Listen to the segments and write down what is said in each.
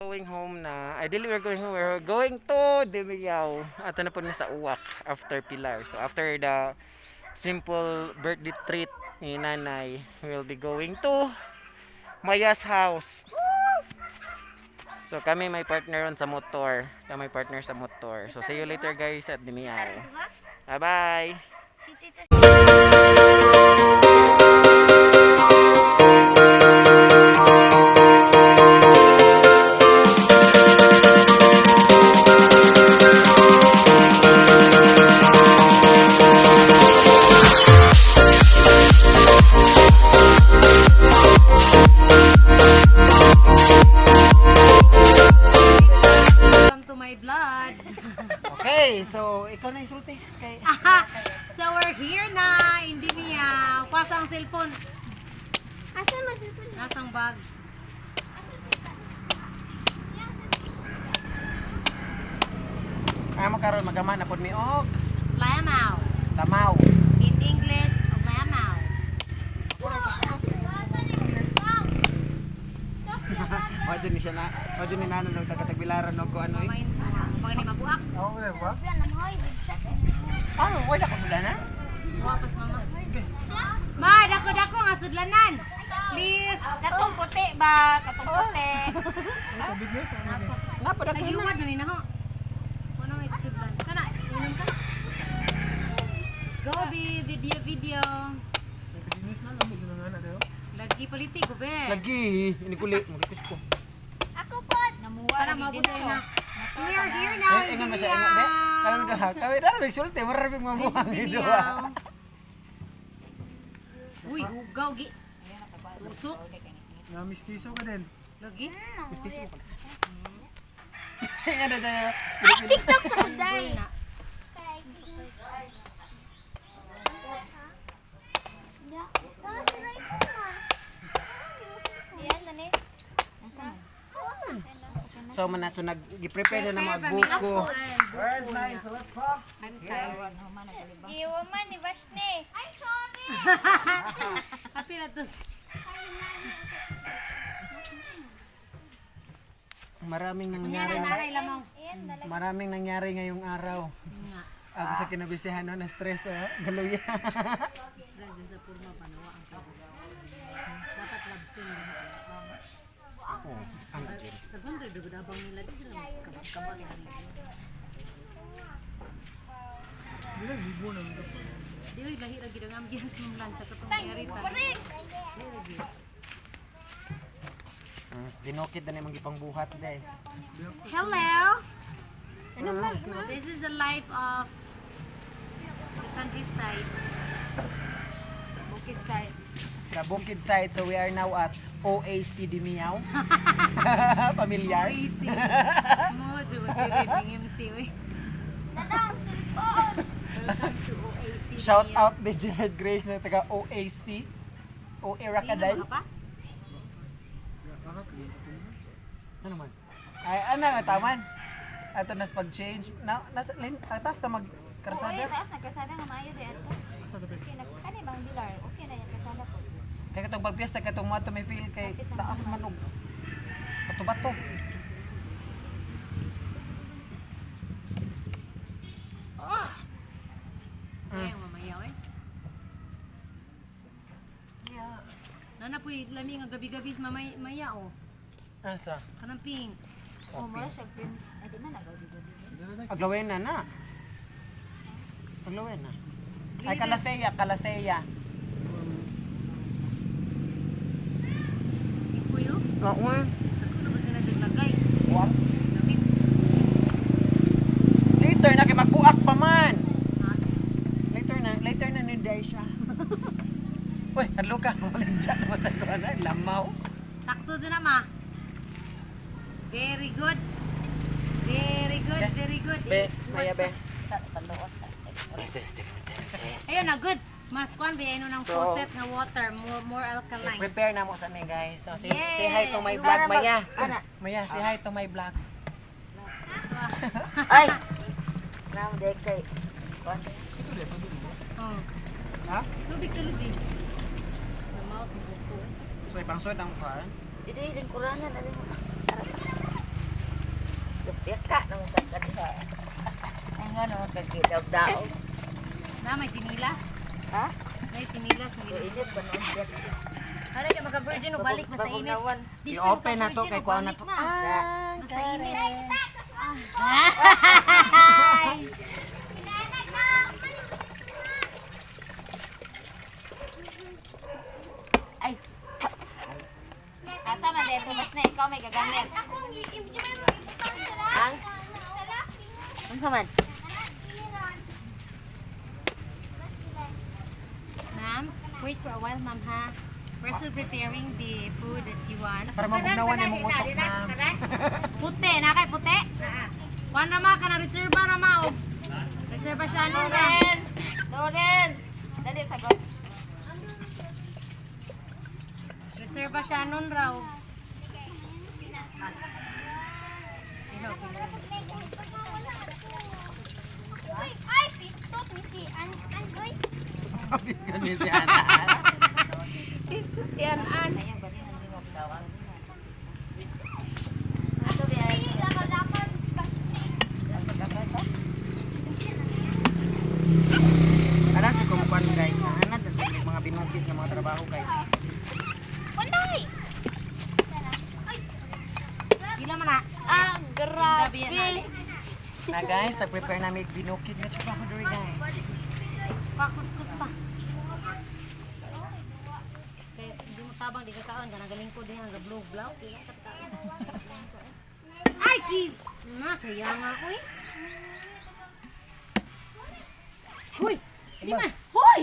Going home na. Ideally, we're going home. We're going to Dimiao. Ato na po na sa Uwak after Pilar. So, after the simple birthday treat ni Nanay, we'll be going to Maya's house. So, kami may partner on sa motor. Kami may partner sa motor. So, see you later, guys, at Dimiao. Bye-bye! Si Tita. Welcome to my vlog. Okay, so ikaw na yung sulti. Okay. So we're here na in Dimiao. Pasa ang cellphone. Asa man cellphone? Nasang bag. Amo karon magama na pod mi og Lamaw. lamaw. In English, lamaw. Wadyo ni siya na, wadyo ni nana nung taga-tagbilaran og ko ano eh. Pamain. Pag ni mabuak. Oh, wala ba? Ah, wala ko sila na. Wa pas mama. Ma, dako dako nga sudlanan. Please. Katong puti ba? Katong puti. Napa da Nagiuwad na ni na ho. Wala may sudlan. Kana, inom ka. Go be video video. Lagi politiko be. Lagi, ini kuli, mulikus ko. Ako po. Para mabuti na. We are here now Eh, in ingon ba siya ingon be? Kami Dimiao. duha. Kami dara may sulti, mura ra mamuhang ni duha. Dimiao. Uy, hugaw gi. Tusok. Na mistiso ka din. Lagi. Mistiso ko. Ano da? Ay, TikTok sa kuday. Na. So man na so nag gi-prepare na na mga buko. I'm tired. Iwan man ni Bashne. Ay, sorry. Happy na to. Maraming nangyari. Naray lamang. Maraming nangyari ngayong araw. Nga. Ako sa kinabisihan no, na stress oh, galuya. Stress din sa purma panawa ang sabi. Dapat love team. Oh, ang gym. Nagundra dugod abang nila di sila kabag-kabag. Di oy lahi ra gid ang ambience mong lan sa katong nangyari ta. Lahi ra gid. Dinukid na nimong gipangbuhat de. Hello. This is the life of the countryside. Bukid side. Sa Bukid side, so we are now at OAC Dimiao. Familiar? Easy. Mo jud diri MC oy. Dadang cellphone. Welcome to OAC. Shout out ni Jared Grace na taga OAC. OA Rakaday. Dili na ba ka pa? Ano man? Ay, ano nga taman? Ato nas pag-change. Na, nasa, lin, atas na Oo, mag-karsada. taas na krasada nga maayo di ato. Okay na kani bang dilar? Okay na yung krasada po. Kaya katong pagpiyesta, katong mga may feel kay taas man og bato-bato. Kaya mamaya oy. Nana po'y lami nga gabi-gabi sa mamay maya oh. Asa? Kanang pink. Oh, mura siya prince. Ay di man nagaw dito. Aglawin na na. Aglawin na. Ay, Kalaseya, Kalaseya. Pink kuyo. Oo. Ako na ba sila naglagay? Wow. Lamig. Later na kay magbuak pa man. Ah, Later na ni Day siya. Uy, hadlo ka. Walang dyan. Matay ko na. Lamaw. Sakto dyan na ma. Very good. Very good, very good. Be, Maya be. Panduot. Ayun na, good. Mas kwan ba yun ng So, faucet nga water, more alkaline. Prepare na mo sa amin, guys. So, Yes. say hi to my vlog, Maya. Maya, say hi to my vlog. Ay. Nam de kay. Oh. Ha? Tubig sa lubig. Lamaw, buko. So, ipangsod ang kuhan. Dito yung kuranan ali mo. Ano, kagkidaog-daog. Na, may sinilas. Ha? May sinilas. May Init ba noon? Ano ka maka-virgin o balik basta init. Dili ka I-open na to maka-virgin kay o kuha na balik, to. ma. Ah, Basta init. Ay, Asa man dito mas na ikaw may gagamit. Akong i-ibigay mo ibutang sa lahat. Ang? Sa lahat. Unsa man? Ma'am, wait for a while, ma'am, ha? We're still preparing the food that you want. Para mabugnawan na imong utok, ma'am. Puti, na kay puti? Kuan ra ma, kana reserva ra ma. Og reserva siya ano ra. Lawrence! Lawrence! Dali, sagot. Reserva siya nun ra. Og Ihaw, pila. Uy, ay, pistot ni si An Andoy. Ganun si Ana. Si An-An. Ay, lakalakan si Bashni. Alam sa kumukuan guys na ana mga binukid nga mga trabaho guys. Punday! Ay, Pila man na? ah, grabe. Grabe na. Na guys, nag-prepare namin binukid nga trabaho diri guys. Pakuskus pa. Kaya hindi mo tabang di ka kaon kana galing ko diha nga blue blow. Di ka kaon. Ay ki. Na saya nga oy. Hoy. Di man. Hoy.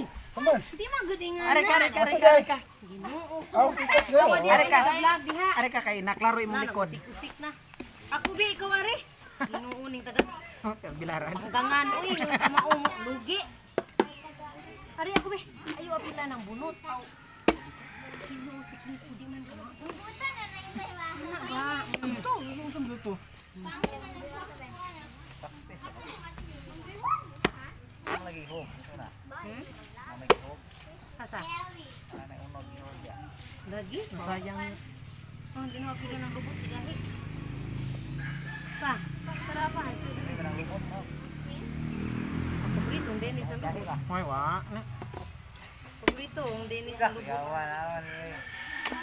Di man gud nga. Are ka, are ka, are ka, are ka. Ginoo. Are Are ka. ka vlog diha. Are ka kay naklaro imong Na, likod. usik na. Ako bi ikaw are. Ginoo ning taga Bilaran. Panggangan uy, mao lugi. Ari ako be. Ayo apila ng bunot. Ginoo si Kiko di man ka. Ana ba? Ito, gusto mo to. Asa? Lagi? Sayang. Oh, ginawa pila ng lubot si gahi. Pa, sara pa. Paborito ang Dennis ang lubot. Hoy wa. Na. Paborito ang Dennis ang lubot.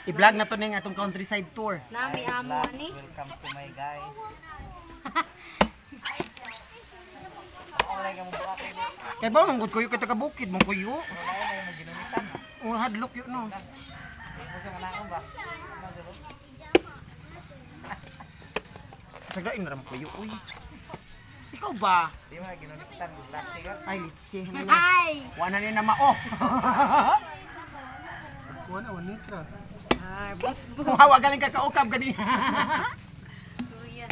I-vlog na to ning atong countryside tour. Nami amo ani. Welcome to my guys. Kay ba manggod kuyo kay taga bukid mong kuyo. Oh, hadlok yun no. Sagdain na ram kuyo uy. Ikaw ba? Di mo na ginunitan plastic. Ay, litsi. Ay! Wala na ni na mao. Kuha na, one nitra. Ah, but Hawa galing ka kaukab gani. kuya.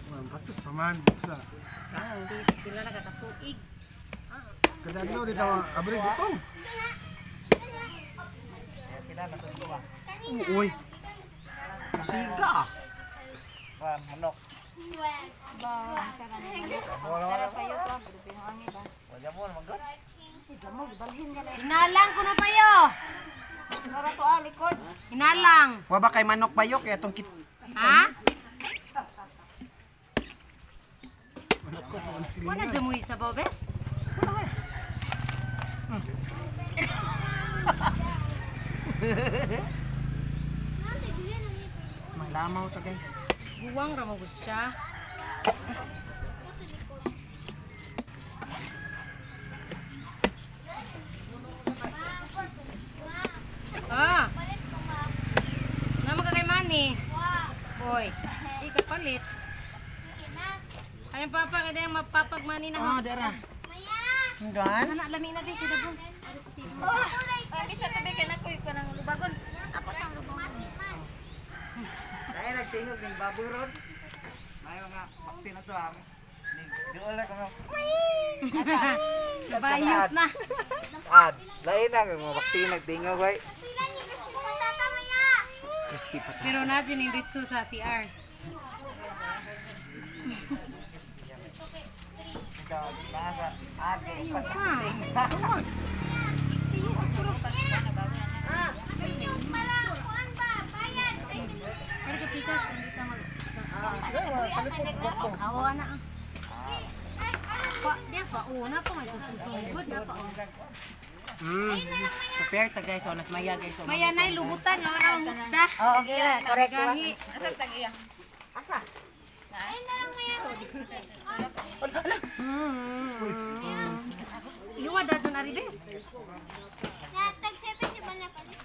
Wala, practice pa man. Sa. Pila na kakatuig. Kada adlaw dito, abri gutom. Uy. Siga. Ba, manok. Tara kayo to. Ang iba. Wala mo magod. Hinalang ko na payo. Nora to ah, likod. Hinalang. Wa ba kay manok bayok kay atong kit. Ha? Wala dyan mo sa bobes? Malamaw to guys. Buwang ramagod siya. Ah. Nama ka kay Manny. Boy, di ka palit. Ayun papa, kada yung mapapagmani na. Ah, dara. Hinggan. Ano na, lami na di, kada bro. Ah, bisa tabi kay nakoy ko ng lubagon. Ako sa lubong. Ay nagtingog ng baboy ron. May mga bakti na to ah. Duol na kamo. Bayot na. Ah, lain na mga bakti nagtingog ay. Crispy pa. Pero na din yung ritsu sa CR. Pero ka pikas, hindi ka mag... Awa na. Pa, di pa una pa may kuskusong good na pa. Prepare ta guys, so nas maya guys. So, Maya nay lubutan nga wala ang mukda. Oh, okay na, correct. Gahi. Ayun na lang maya. Yuwa dadon aribes. Na tag 7 si ba na palis.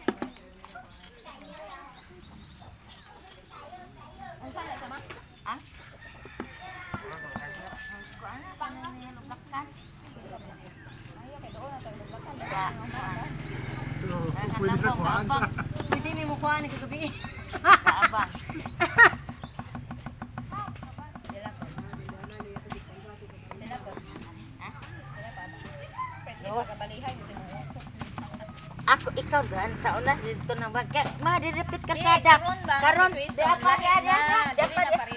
Pero pwede ka kuhaan sa. Pwede ni mo kuha ni kagabi. Ako ikaw gan sa una dito na wag ka ma-repeat kasada. Karon di pa di di di pa di.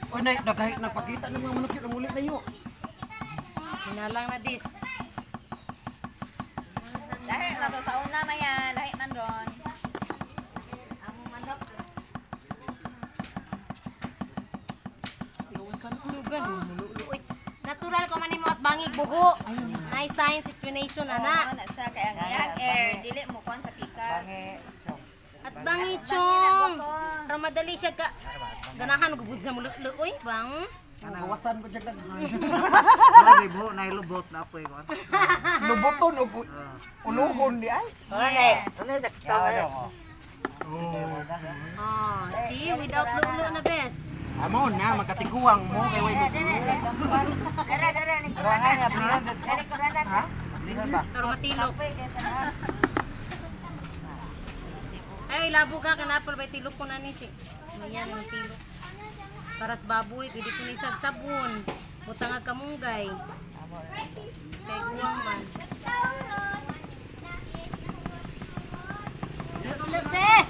Oy, nay, nagahit nagpakita ng mga manok ang uli na yo. Hinalang na dis. Lahi man to sa una maya, lahi man ron. Sugan. Uy, natural ko man nimo at bangig buho. Nice science explanation Ana ana. na siya kay ang iyang air dili mo kuan sa pikas. At bangi chong. Para madali siya ka ganahan gubud sa muluklo oy bang. Gawasan ko dyan. Nay buho, nay lubot na apoy ko. Luboton og uluhon di ay. Okay, ano sa Yawa Oh. Oh, see without luklo na bes. Amo na makatiguang mo kay way mo. Dara dara ni Ruangan nga, pero Ha? Pero matilok. Ay, labo ka kanapol bay tilok ko na ni si. Mayan ang tilok. Para sa baboy, pwede ko ni sa sabon. Butang ang kamunggay. Kay guwang man. Luklo bes.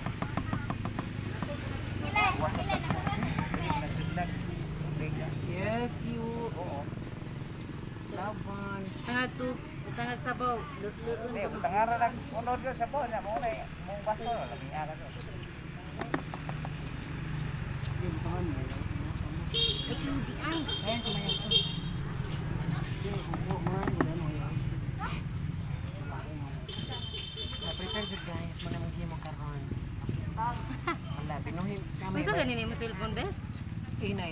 Sila sila na. Yes, you. Oo. Laban. Tangag tu, tangag sabaw. Luklo. Hindi, tangara lang. Unod ko sa po, na mo na mo baso, labi ara ko. Ay, hindi ay. Prepare jud guys, mga mong mo karon. Wala, binuhi kami. May sa ganin mo cellphone bes? A9.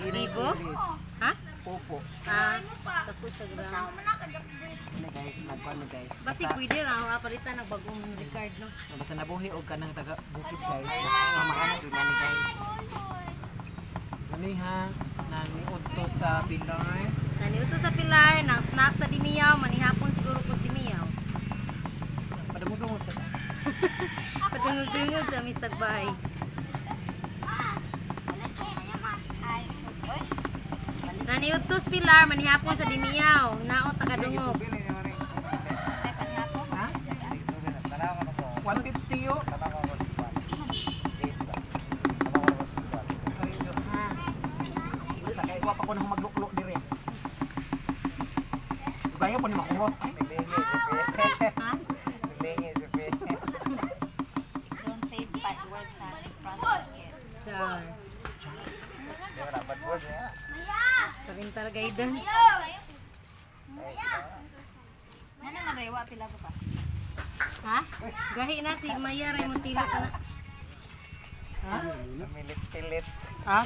A9 Vivo? series. Ha? Oppo. Ah, tako siya grabe. Ano guys, nagkuan mo guys. Basi Basta, pwede ra ah, palitan ng bagong card no. basta nabuhi og kanang taga bukid guys. Maano jud nani guys. Gani ha, naniud to sa Pilar. Naniuto sa Pilar, nang snack sa Dimiyaw, manihapon siguro ko sa Dimiyaw. Padumudungod sa Padungog-dungog sa Mr. Bay. Ay, sus, oy. Naniuto sa Pilar, manihapon sa Dimiyaw. Naot nakadungog. Ay panghapon. Ha? 150 yo. Sa kay wa pa ko nang magluklok dire. Gaya po ni makurot. Ay, Ha? Don't say bad words sa front of kids. Char. Parental guidance. Nana na rewa pila ko pa. Ha? Gahi na si Maya ray mo tilo ka na. Milit-pilit. Ah,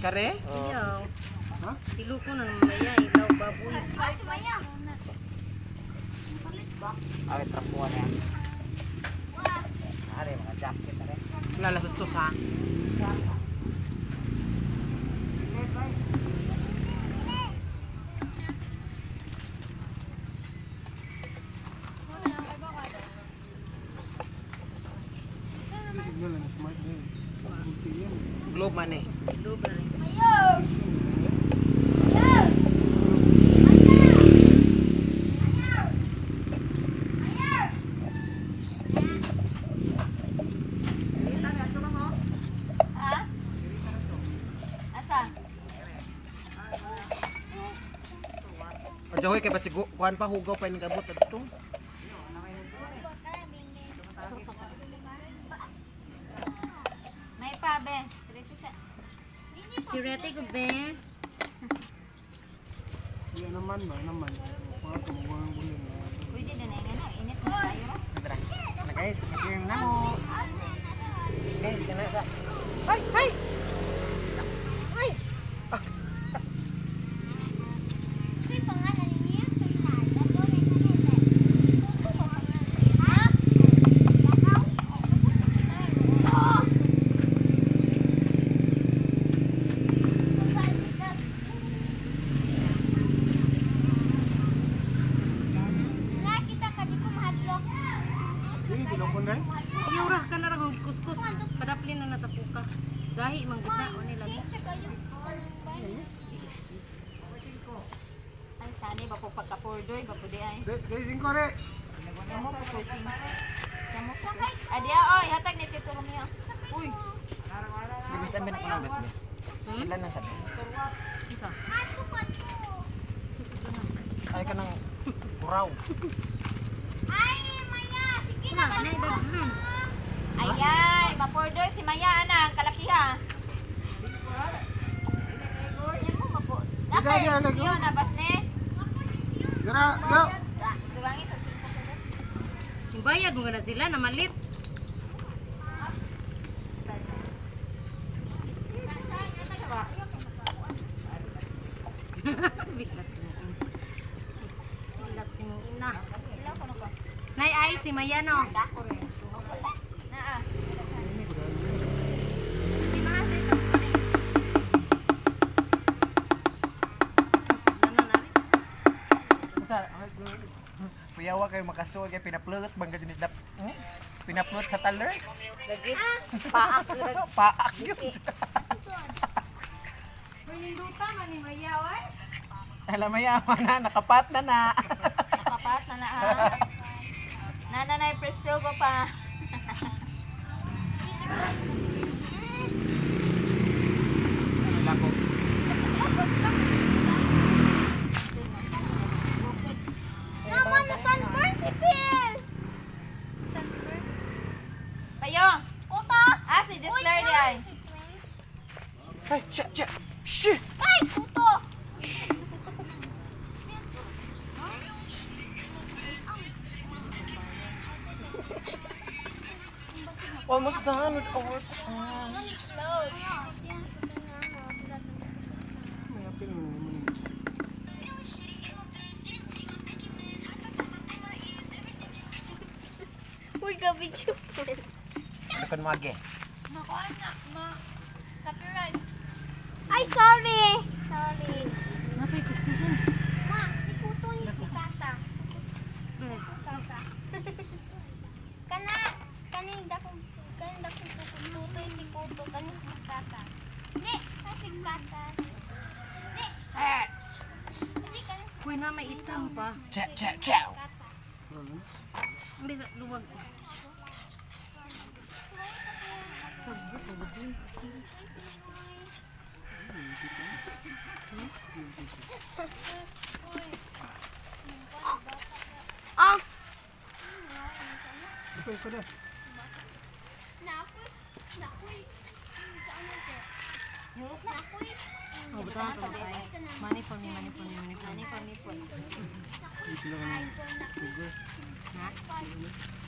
kare? Iyaw. Tilo ko na ng Maya, ilaw baboy. Maya. Awit trapuan ya. Are mga jacket are. Lalabas to sa. Signal na smart na yun. Kunti yan. Globe man eh. Tilo ba rin? Ha? Asa? O jahoy kay basi kuan pa hugaw pa ning gabot adto. May pa be. Diretso sa Si Rete ko be. Di naman ba naman. Kuha ko mo ang buling. Pwede na nga na, init na tayo. Tara. Na guys, mag na mo. Guys, kana sa. Ay, ay. Ay. Sa'yo pangalan niya? Ha? Oh! Nakita ka, di ko mahadlok. Dili tilokon dai. Yura ka na ra kung kuskus. Padaplin na natapuka. Gahi man gid na o nila. Change siya kayo. Ang sanay ba po pagka-pordoy, ba po di ay. Dai dai singko re. Kamo po po sing. Kamo po. Adia oy, hatag ni Tito Romeo. Uy, Bibis ambil ako ng gas ba? Ilan nang sa gas? Isa. Ato pa to. Ay ka nang kuraw. Ay, Maya! Sige na, Nay daghan. ayay, mapordoy si Maya ana ang kalakiha. Yan mo mapo. Di, di, di, di. Siyo na basne. Dira, yo. Dugangi sa singko sa das. Yung bayad mo na sila namalit. Biglat si mong ina. Biglat si mong ina. Nay ay si Maya no. Naa. Ano na rin? Sa Kuyawa kayo makasuod kay pinaplot bang kasi dap. Pinaplot sa taler. Lagi. Paak. Paak yun. Uy, ninduta man ni Maya oy. Alam mo yaman na nakapat na na. Nakapas na na ha. Nananay presto ko pa. Sila ko. Naman na sunburn si Phil! Payo. Kuto! Ah, si Jesler di ay. Ay, shit, shit. Shit. Ay, kuto! Almost done with our song. Explode. May apil mo naman. Uy, gabi siya. Ano mo age? Naku anak, ma. Copyright. Ay, sorry! Sorry. Napay kuskusan. Ma, si Kuto ni si Tata. Bes. Tata. Kana, kaning dakong, kaning dakong tutoy si Kuto, kaning si Tata. Di, kaning si Tata. Di. Di, kaning si Uy na may itam pa. Chow, chow, chow. Tata. Ang bisa luwag. Ah! Ito isa dai. Nakoy, nakoy. Ano to? Nakoy. Oh, buta to. Money for me, money for me, money for me. Money for me po. Ito lang ang sugar.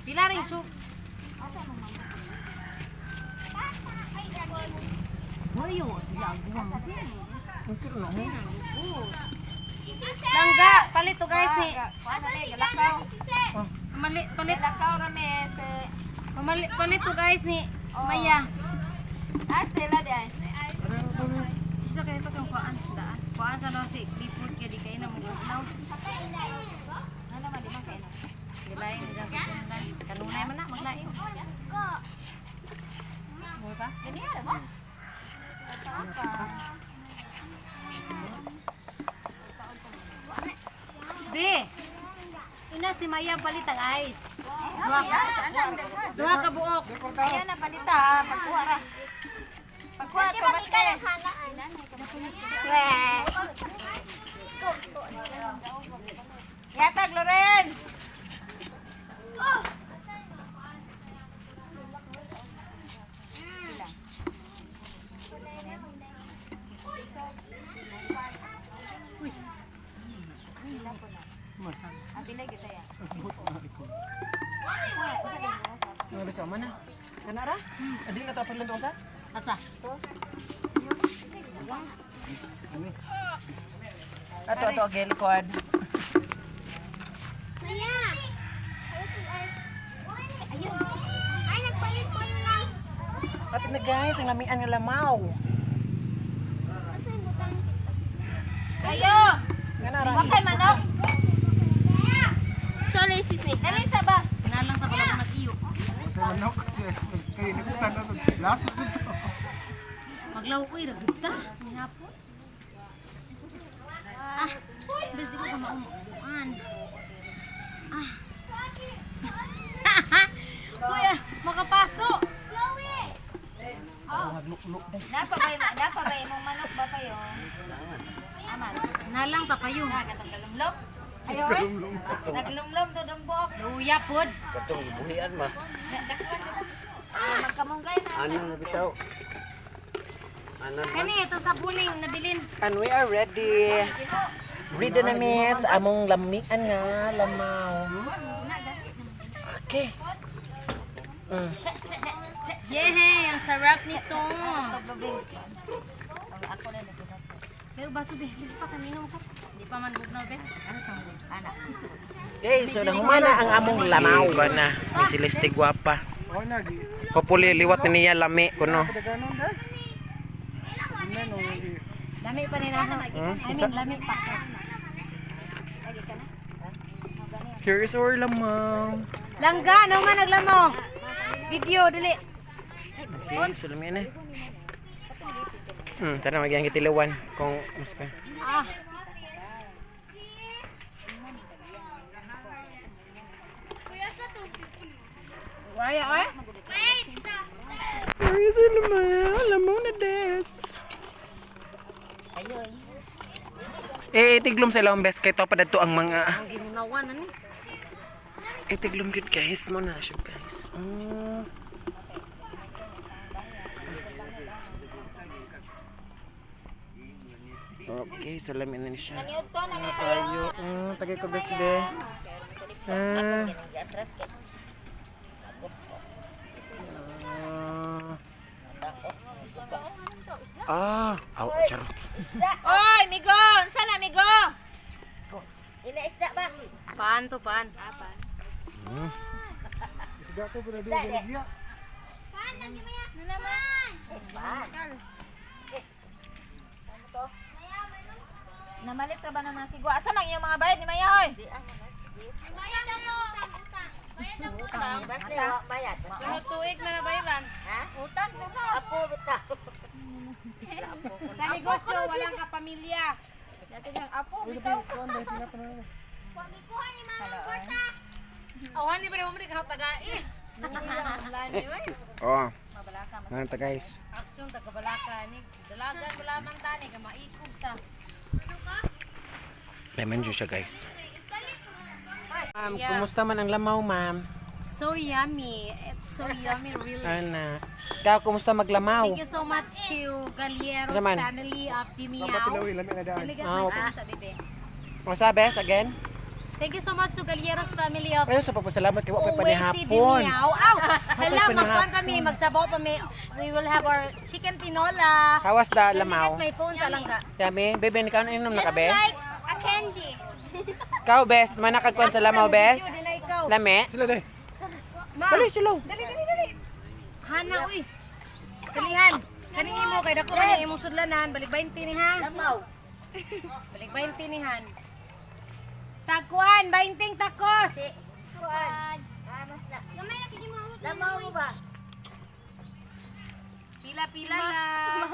Pila rin soup. Ay, nakoy. Hoyo, lagwang. Isise! Langga, palit to guys ni. Kuha Asa na si galakaw. Gana? Isise! Pamali, palit, Galakaw rame si pamali, palit to guys ni Maya. Ah, Stella di ay. Isa kayo pa kang kuan daan. Kuan sa no si Clifford kay di kayo na mo ugnaw. Ano naman di man kayo. Gilain ni sa sundan. Kanunay man na maglain. Mo pa? Ganyan ra mo. Be. Ina si Maya palit ang ice. Duha ka. Duha ka buok. Ayan na palita, pagkuha ra. Pagkuha to basta. Yatag Lorenz. Mana? Kana ra? Adi na to pagluto sa? Asa? Ato ato agel kod. Maya. Ayun. Ay, nagpalit ko na lang. Ato na guys, ang lamian nga lamaw. Asa yung butang? Ayo! Ngana ra. Wakay manok. Sorry, sis ni. Dali sa ba? Nalang ta pala nag-iyo. Kay manok kasi kay nibutan na sa laso dito. Maglaw ko iragud ta. Hinapon. Ah, bes di ko ka maumuan. Ah. Kuya, makapaso. Chloe! Napa ba imong manok ba pa yon? Aman. Nalang ta payo. Katong kalumlom. Ayo eh. Naglumlom to dong buok. Luya pod. Katong ibuhian ma. Magkamunggay na. Ano na bitaw? Ano? Kani ito sa buling nabilin. And we are ready. Ready na miss among lamian nga lamaw. Okay. Yehey, ang sarap nito. Kayo baso be, di pa kaminom ko. Di pa man bugnaw bes. Ano tong anak? Okay, so nahumana ang among lamaw. Ko na, ni Celeste guwapa. Oh na gi. Hopefully liwat na niya lami kuno. Padagan dai. Tingnan o gi. Lami pa ni na. I mean, lami pa. Here is our lamaw. Langga, no man naglamo. Video dali. Okay, so lami na. Tara magyang kitilawan kung mas ka. Ah. Kuya, sa tubig. Waya oy. Wait, sa... Here is our lamaw, lamaw na des. Eh, tiglom sa ilang best kay to pa dadto ang mga Ang ginunawan ani. Eh, tiglom gyud guys, mo na siya guys. Mm. Okay, so lamin na ni siya. Naniud to na Ano tayo? Tagay ko bes be. Ah. Ah, aw, charot. Oy, migo! Unsa na migo? Ina isda ba? Paan to paan? Isda ko pero di siya. Pan, lagi maya. Na naman. Namalit ra ba ng mga kigwa? Asa man iyong mga bayad ni Maya hoy? Bayad ang utang. Utang. Bayad ang utang. Basta bayad. Sunod tuig na nabayran. Ha? Utang ko na. Apo bitaw. Sa negosyo walang kapamilya. Apo bitaw. Huwag ikuha ni Mama kwarta. Awan ni ba mo ni ka tagai. Oh. Ano ta guys? Aksyon tagabalaka ni dalagan wala man tani kay maikog ta. Lemon juice siya guys. Ma'am, kumusta man ang lamaw, ma'am? So yummy. It's so yummy really. Ana. Ikaw, kumusta maglamaw? Thank you so much to Galieros Asa man? family of Dimiao. Patilaw lami na daan. Dali Ah, ka sa bebe. Masa best again? Thank you so much to Galieros family of Ayun, sa pagpasalamat kay wa pa'y Uwe si panihapon. Dimiao. Aw! Hala, panihapon. magkuhan pa mi, magsabaw pa mi. We will have our chicken tinola. Hawas da Let me lamaw. get my phone sa langga. Yummy. Bebe, ikaw inom na ka, Just be? like a candy. Ikaw, best. Manakagkuhan sa lamaw, best? Video din na ikaw. Lami? Sila dai. Ma, Dali, sila. dali, dali, dali. Hana, uy. Dalihan. Kanin mo kay dako man ang imong sudlanan, balik 20 ni ha. Lamaw. Balik 20 ni han. Takuan, 20 takos. Kuan. Ah, mas na. Gamay ra kini mga Lamaw mo ba? Pila-pila lang.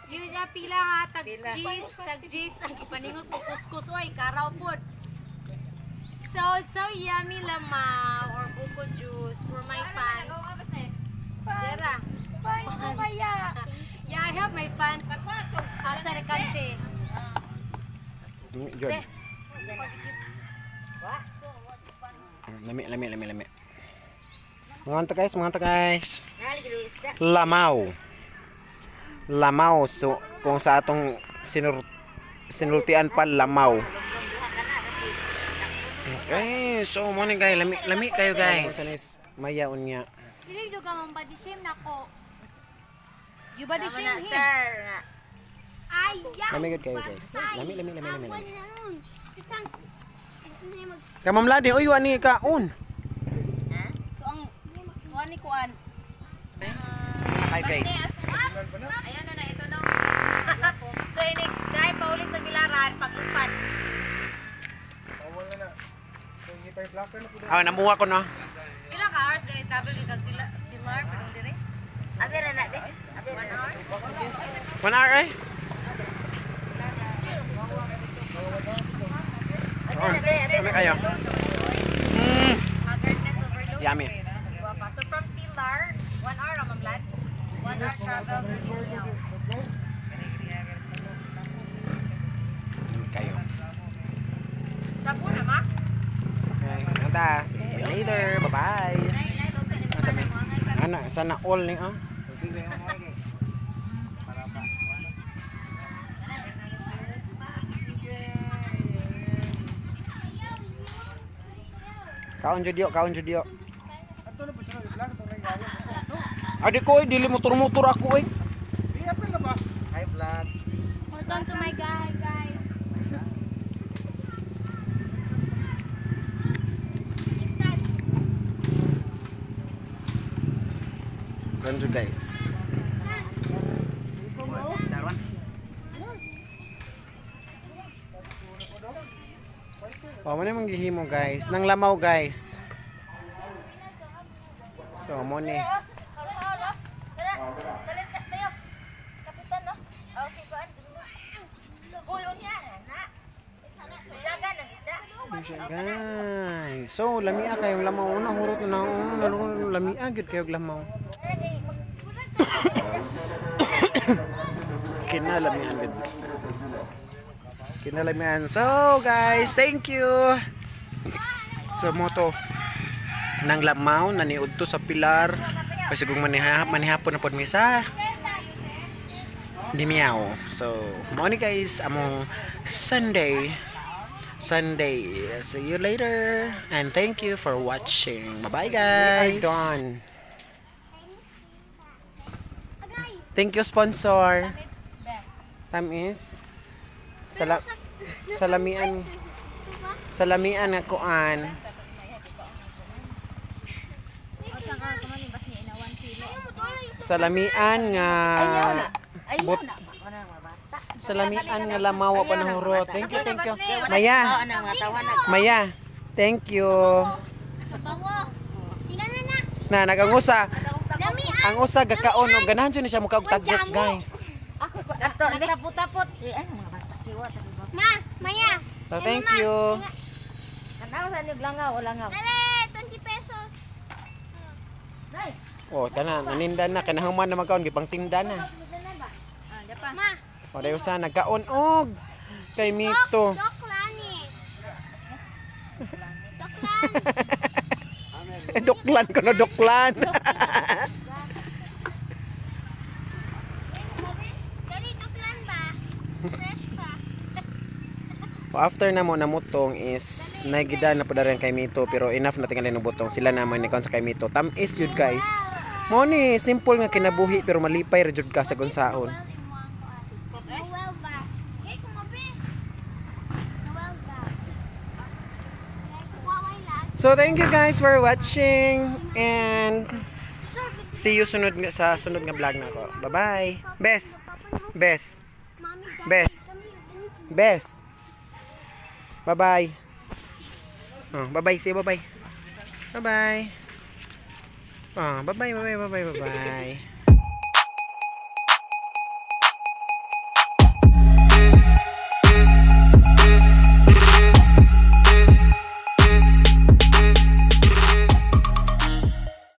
Yun nga pila ha, tag cheese, tag cheese. Ang ipaningot ko kuskus oy, karaw pod. So, it's so yummy lamaw or buko juice for my fans. Dera. Yeah, I have my fans outside the country. Jod. Lami, lami, lami, lami. Mga ta guys, mga ta guys. Lamaw. Lamaw. So, kung sa atong sinultian pa, lamaw. Okay, so morning guys. Lami, lami kayo guys. Maya unya. Dili jud ka mong body shame nako. You body Tama shame na, him. sir. Nga. Ay, Lami gud kayo, guys. Lami, lami, lami, lami, lami. Isang gusto niya mag Kamam Ladi, uy, wani kaon. So ang kuan ni kuan. Hi, guys. Ayan na na ito no. So ini drive pa ulit sa Bilaran paglupad. Bawal na na. So, hintay blocker na po. Ah, namuha ko no. Pila ka hours guys travel kag Pilar Pilar dire? Abi ra na, be. Abi ra na. 1 hour eh. Abi ra, be. Abi Kami kayo. Haggardness overload. Yummy. Guwapa. So from Pilar, 1 hour ra Ma'am Lad. 1 hour travel to Dimiao. Lami kayo. Sabo na ma? Okay, nata. See you later. Bye-bye. Ana, sana all ni ah. Kaon jud yo, kaon jud yo. Ato na po siya, block ito na yung Adi ko eh, dili motor-motor ako eh. Di, apil na ba? Hi vlog. Welcome to my guy, guys. Kaon jud, guys. Darwan. Oh, mo na mong gihimo, guys. Nang lamaw, guys. So mo ni. Kalit sa tayo. Kapitan no. Oh, si kuan. Uy, unya na. Dagan ang isda. Ano siya, guys. So lamia kayong lamaw una hurot na na lamia gyud kayo og lamaw. Kinalamian gud. Kinalamian. So guys, thank you. So mo to nang lamaw naniud to sa Pilar. Kasi kung manihapon na pod mi sa Dimiao. So, mo ni guys among Sunday. Sunday. See you later. And thank you for watching. Bye-bye, guys. Done. Thank you, sponsor. Tamis. Salamian. Salamian nga kuan. Salamian nga Ayaw Bot- na. Wala na mga bata. Salamian nga lamaw pa na hurot. Thank you, thank you. Maya. Oo, na mga tawa na. Maya. Thank you. Bawo. Tingnan na na. Na nagangusa. Lami Ang usa gakaon og ganahan jud ni siya mukaog tagok, guys. Ako ko ato ni. Nagtapot-tapot. Eh, ano mga bata? Kiwa ta ba? Ma, Maya. So, thank you. Kanaw sa ni langaw, langaw. Dali, 20 pesos. Nay. Oh, kana naninda na kanahuman na magkaon gipang tinda na. Ah, dapa. Ma, O dayo sa nagkaon og kay Mito. Dok Lani. Dok Lani. Duklan ko no duklan. Dali, Dok Lan ba? Fresh pa. O, after na mo namutong is nagida na pud rin kay Mito pero enough na tingali ng butong sila na man ni sa kay Mito. Tam-is yun, guys. Mo ni simple nga kinabuhi pero malipay ra jud ka sa gunsaon. Noel ba? Hey, kumabi. Noel ba? Hey, kuwaway lang. So thank you guys for watching and see you sunod nga sa sunod nga vlog na ko. Bye-bye. Bes. Bes. Bes. Bes. Bye-bye. Oh, bye-bye. Say bye-bye. Bye-bye. Oh, bye-bye, bye-bye, bye-bye, bye-bye.